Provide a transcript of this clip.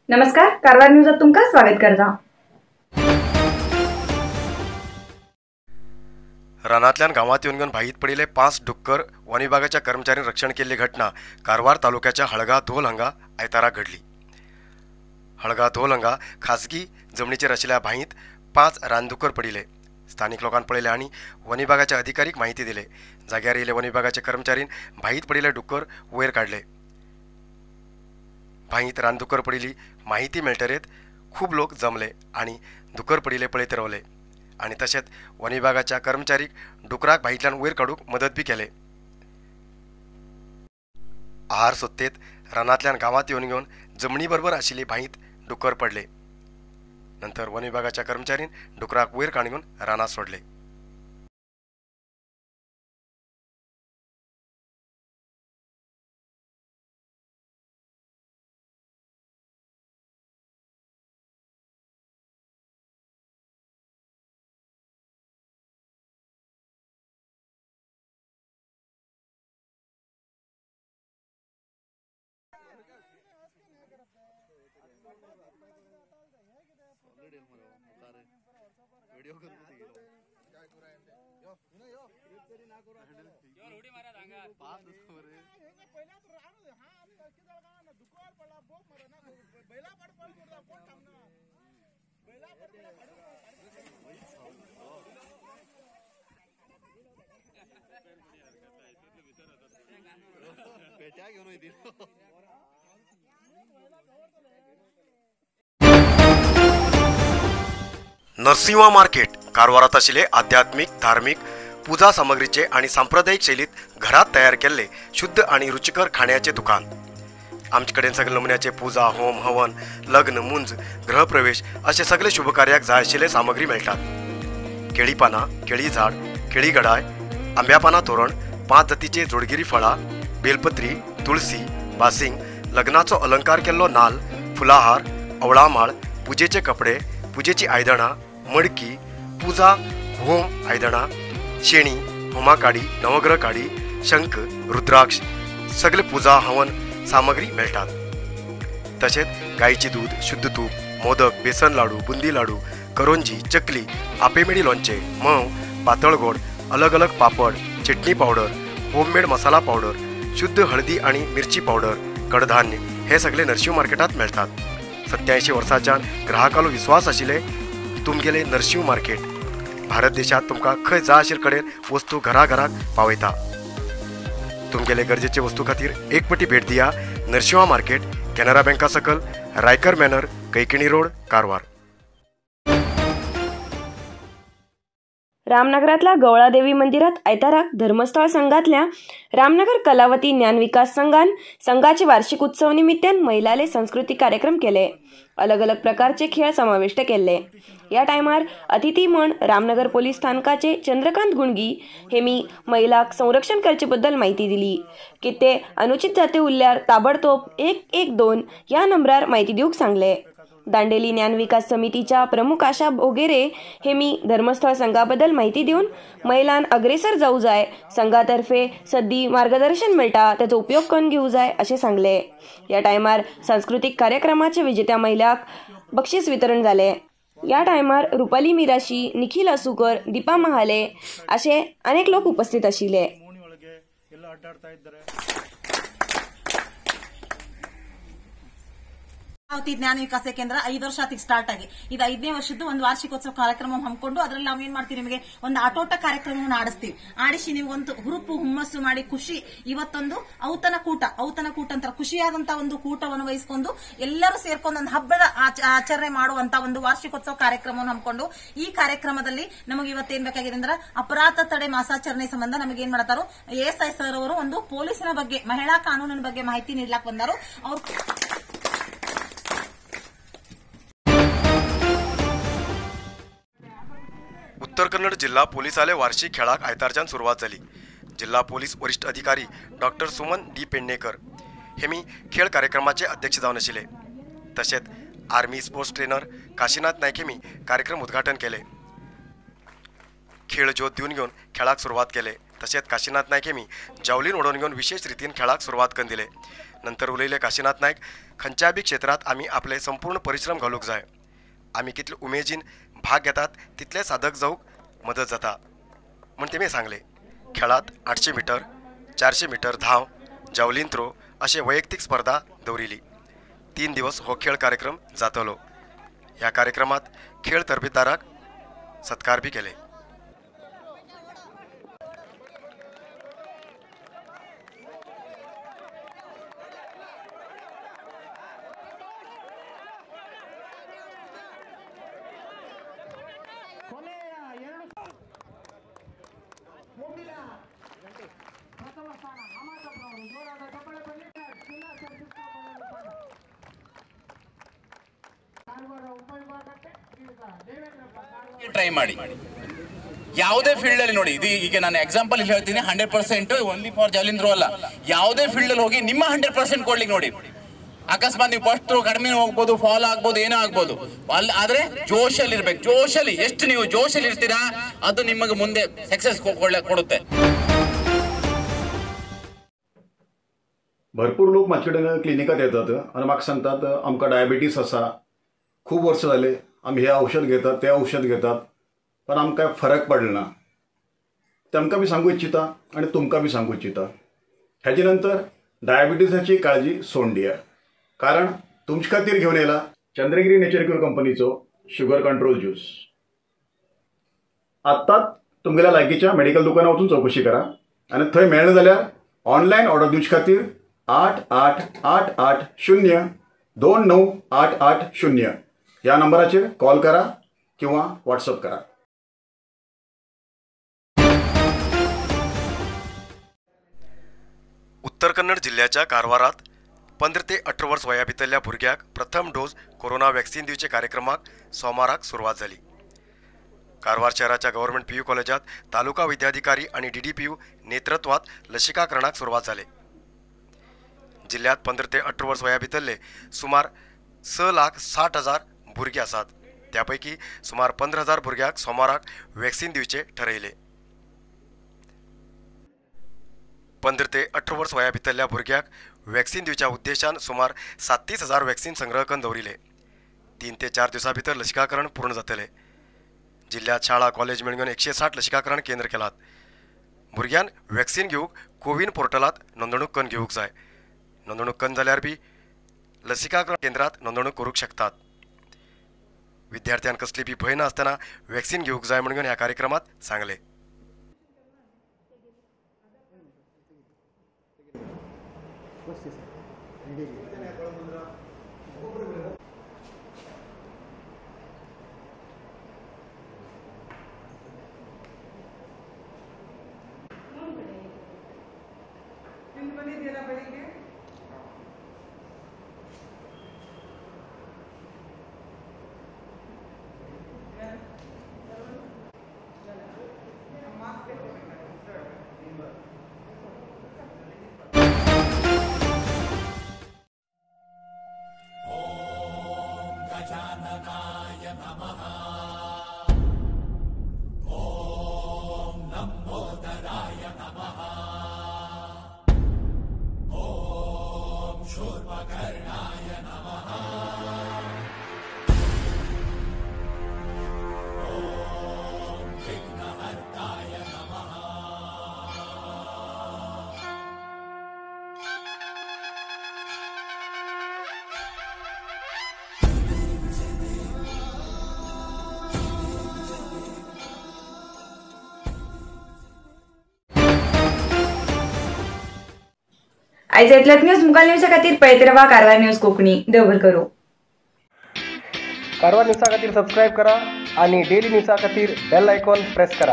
नमस्कार, कारवार न्यूजात तुमका स्वागत करता। रानांतल्यान गांवांत येवन घेवन भाईत पडिल्ले 5 डुक्कर वन विभागाच्या कर्मचाऱ्यांनी रक्षण केल्ली घटना कारवार तालुक्याच्या हळगा धोल हांगा आयतारा घडली। हळगा धोल हांगा खासगी जमनीचेर आशिल्ल्या भाईत 5 रानदुकर पडिल्ले। स्थानिक लोकांनी पळयले आनी वन विभागाच्या अधिकारीक माहिती दिले। जाग्यार येयले वन विभागाचे कर्मचाऱ्यांनी भाईत पडिल्ले डुक्कर वयर काडले। भाईत रानदुकर पडिल्ली माहिती मेळटरेत खूब लोक जमले आनी दुकर पडिल्ले पळयत रावले आनी तशेंच वन विभागाच्या कर्मचारीक डुकराक भाईंतल्यान वयर काडूंक मदत बी केले। आहार सोदतेत रानांतल्यान गांवांत येवन घेवन जमनी बरोबर आशिल्ली भाईत डुकर पडले। नंतर वन विभागाच्या कर्मचाऱ्यांनी डुकराक वयर काडून रानांत सोडले। नरसिंहा मार्केट कारवारात आशिल्ले आध्यात्मिक, धार्मिक पूजा सामग्रीचे आणि सांप्रदायिक शैलीत घरात तयार केल्ले शुद्ध आणि रुचिकर खाण्याचे दुकान। आमचे कडेन सगळे नमुन्याचे पूजा, होम, हवन, लग्न, मुंज, गृहप्रवेश असे सगळे शुभकार्याक जाय आशिल्ले सामग्री मेळटात। केळी पानां, केळी झाड, केळी गडाय, आंब्या पानां तोरण, 5 जातीचे जोडगिरी फळां, बेलपत्री, तुळसी, बासिंग, लग्नाचो अलंकार केल्लो नाल, फुलाहार, अवळामाळ, पुजेचे कपडे, पुजेची आयदनां, मडकी, पूजा होम आयदनां, शेणी, होमा काडी, नवग्रह काडी, शंख, रुद्राक्ष सगळे पूजा हवन सामग्री मेळटात। तशेंच गायचे दूध, शुद्ध तूप, मोदक, बेसन लाडू, बुंदी लाडू, करोंजी, चकली, आपेमेडी लोणचें, म्होंव, पातळ गोड, अलग अलग पापड, चटणी पावडर, होममेड मसाला पावडर, शुद्ध हळदी आणि मिरची पावडर, कडधान्य हे सगळे नरशिंव मार्केटात मेळटात। 87 वर्सांच्यान ग्राहकालो विश्वास आशिल्ले तुमगेले नरशिंव मार्केट भारत देशात तुमकां खंय जाय आशिल्ले कडेन वस्तू घरा घराक पावयता। तुमगेले गरजेचे वस्तू खातीर एक पटी भेट दिया नरसिंहा मार्केट, कॅनरा बँका सकल, रायकर मॅनर, कैकिणी रोड, कारवार। रामनगरातल्या गवळादेवी मंदिरात आयताराक धर्मस्थळ संघातल्या रामनगर कलावती ज्ञानविकास संघान संघाचे वार्षिक उत्सव निमित्तान महिलाले सांस्कृतिक कार्यक्रम केले। अलग अलग प्रकारचे खेळ समाविष्ट केले। या टायमार अतिथी म्हण रामनगर पोलीस स्थानकाचे चंद्रकांत गुणगी हे मी महिलाक संरक्षण करचे बद्दल माहिती दिली की ते अनुचित जाती उरल्यार ताबडतोब 112 या नंबरार माहिती दिवंक सांगले। दांडेली ज्ञान विकास समितीच्या प्रमुख आशा भोगेरे हे मी धर्मस्थळ संघाबद्दल माहिती दिवन महिलान अग्रेसर जाऊ जाय, संघातर्फे सद्दी मार्गदर्शन मेळटा त्याचो उपयोग करून घेऊ जाय अशें सांगले। या टायमार सांस्कृतिक कार्यक्रमाचे विजेत्या महिलाक बक्षीस वितरण जाले। या टायमार रुपाली मिराशी, निखिल असुकर, दीपा महाले असे अनेक लोक उपस्थित आशिल्ले। ಜ್ಞಾನ ವಿಕಾಸ ಕೇಂದ್ರ 5 ವರ್ಷ ಆತಿಗೆ ಸ್ಟಾರ್ಟ್ ಆಗಿ ಇದು 5ನೇ ವರ್ಷದ್ದು ಒಂದು ವಾರ್ಷಿಕೋತ್ಸವ ಕಾರ್ಯಕ್ರಮ ಹಮ್ಮಿಕೊಂಡು ಅದರಲ್ಲಿ ನಾವು ಏನ್ ಮಾಡ್ತೀವಿ, ನಿಮಗೆ ಒಂದು ಆಟೋಟ ಕಾರ್ಯಕ್ರಮವನ್ನು ಆಡಿಸ್ತೀವಿ. ಆಡಿಸಿ ನಿಮ್ಗೊಂದು ಹುರುಪು ಹುಮ್ಮಸ್ಸು ಮಾಡಿ ಖುಷಿ, ಇವತ್ತೊಂದು ಔತಣ ಕೂಟ ಅಂತಾರೆ, ಖುಷಿಯಾದಂತ ಒಂದು ಕೂಟವನ್ನು ವಹಿಸಿಕೊಂಡು ಎಲ್ಲರೂ ಸೇರ್ಕೊಂಡು ಒಂದು ಹಬ್ಬದ ಆಚರಣೆ ಮಾಡುವಂತ ಒಂದು ವಾರ್ಷಿಕೋತ್ಸವ ಕಾರ್ಯಕ್ರಮವನ್ನು ಹಮ್ಮಿಕೊಂಡು ಈ ಕಾರ್ಯಕ್ರಮದಲ್ಲಿ ನಮಗೆ ಇವತ್ತೇನ್ ಬೇಕಾಗಿದೆ ಅಂದ್ರೆ ಅಪರಾಧ ತಡೆ ಮಾಸಾಚರಣೆ ಸಂಬಂಧ ನಮಗೆ ಏನ್ ಮಾಡ್ತಾರೋ ಎಎಸ್ಐ ಸರ್ ಅವರು ಒಂದು ಪೊಲೀಸರ ಬಗ್ಗೆ, ಮಹಿಳಾ ಕಾನೂನಿನ ಬಗ್ಗೆ ಮಾಹಿತಿ ನೀಡ್ಲಾಕ್ ಬಂದರು. ಅವ್ರು उत्तर कन्नड जिल्हा पोलिसाले वार्षिक खेळाक आयतारच्यान सुरवात जाली। जिल्हा पोलीस वरिष्ठ अधिकारी डॉक्टर सुमन डी पेडणेकर हे मी खेळ कार्यक्रमाचे अध्यक्ष जावन आशिल्ले। तशेंच army sports trainer Kashinath Naik हेमी कार्यक्रम उद्घाटन केले। खेळ ज्योत दिवन घेवन खेळाक सुरवात केले। तशेंच काशीनाथ नायक हेमी जावलीन उडोवन घेवन विशेष रितीन खेळाक सुरवात करून दिले. नंतर उलयले काशीनाथ नायक, खंयच्याय बी क्षेत्रांत आमी आपले संपूर्ण परिश्रम घालूंक जाय. आमी कितले उमेदीन भाग घेतात तितले साधक जावंक मदत जाता म्हण तेमी सांगले. खेळात 800 मीटर, 400 मीटर धांव, जावलीन थ्रो असे वैयक्तिक स्पर्धा दवरिली. 3 दिवस हो खेळ कार्यक्रम जातलो. ह्या कार्यक्रमात खेळ तरबेतदाराक सत्कार बी केले. ಟ್ರೈ ಮಾಡಿ ಯಾವುದೇ ಫೀಲ್ಡ್ ಅಲ್ಲಿ ನೋಡಿ, ಇದು ಈಗ ನಾನು ಎಕ್ಸಾಂಪಲ್ ಹೇಳ್ತೀನಿ, 100% ಓನ್ಲಿ ಫಾರ್ ಜಾವೆಲಿನ್ ಥ್ರೋ ಅಲ್ಲ, ಯಾವುದೇ ಫೀಲ್ಡ್ ಅಲ್ಲಿ ಹೋಗಿ ನಿಮ್ಮ 100% ಕೊಡ್ಲಿಕ್ಕೆ ನೋಡಿ. ಅಕಸ್ಮಾತ್ ನೀವು ಫಸ್ಟ್ ಥ್ರೋ ಕಡಿಮೆ ಹೋಗ್ಬೋದು, ಫಾಲ್ ಆಗ್ಬೋದು, ಏನೋ ಆಗ್ಬೋದು ಅಲ್ಲಿ, ಆದ್ರೆ ಜೋಶಲ್ಲಿ ಇರ್ಬೇಕು. ಜೋಶಲ್ಲಿ ಎಷ್ಟು ನೀವು ಜೋಶಲ್ಲಿ ಇರ್ತೀರಾ ಅದು ನಿಮಗೆ ಮುಂದೆ ಸಕ್ಸಸ್ ಕೊಡುತ್ತೆ. भरपूर लोक म्हाजे कडेन क्लिनिकात येतात आनी म्हाका सांगतात आमकां डायबिटीस आसा, खूब वर्सां जाले आमी हें औषध घेतात तें औषध घेतात, पण आमकां फरक पडलो ना. तांकां बी सांगू इच्छिता आनी तुमकां बी सांगू इच्छिता, हेजे नंतर डायबिटीसाची काळजी सोडून दिया, कारण तुमचे खातीर घेवन येयला चंद्रगिरी नेचर क्युअर कंपनीचो शुगर कंट्रोल ज्यूस. आत्ताच तुमगेल्या लागींच्या मेडिकल दुकानार वचून चवकशी करा आनी थंय मेळना जाल्यार ऑनलायन ऑर्डर दिवचे खातीर 8 8 8 8 0 2 9 8 8 0 ह्या नंबराचेर कॉल करा किंवा व्हॉट्सअप करा. उत्तर कन्नड जिल्ह्याच्या कारवारात 15 ते 18 वर्स वया भितरल्या भुरग्याक प्रथम डोस कोरोना वॅक्सिन दिवचे कार्यक्रमाक सोमाराक सुरवात जाली. कारवार शहराच्या गव्हर्नमेंट पीयू कॉलेजात तालुका विद्याधिकारी आणि डीडीपीयू नेतृत्वात लसीकरणाक सुरवात जाली. जिल्ह्यात 15 ते 18 वर्स वया भितरले सुमार 6,60,000 भुरगे आसात. त्यापैकी सुमार 15,000 भुरग्यांक सोमाराक वॅक्सिन दिवचे ठरयले. 15 ते 18 वर्स वया भितरल्या भुरग्यांक वॅक्सिन दिवच्या उद्देशान सुमार 37,000 वॅक्सिन संग्रह करून दवरिले. 3 ते 4 दिवसां भितर लसीकरण पूर्ण जातले. जिल्ह्यात शाळा कॉलेज मेळून 160 लसीकरण केंद्र केलात. भुरग्यान वॅक्सिन घेवंक कोविन पोर्टलात नोंदणूक करून घेवंक जाय. नोंदणूक करून जाल्यार बी लसीकरण केंद्रात नोंदणूक करूंक शकतात. विद्यार्थ्यांक कसली बी भंय नासतना वॅक्सिन घेवंक जाय म्हणून ह्या कार्यक्रमात सांगले. आयज इतलेंच न्यूज मुखार न्यूजा खातीर पळयत रावा कारवार न्यूज कोंकणी. देवभर करूं. कारवार न्यूजा खातीर सबस्क्रायब करा आणि डेली न्यूजा खातीर बेल आयकॉन प्रेस करा.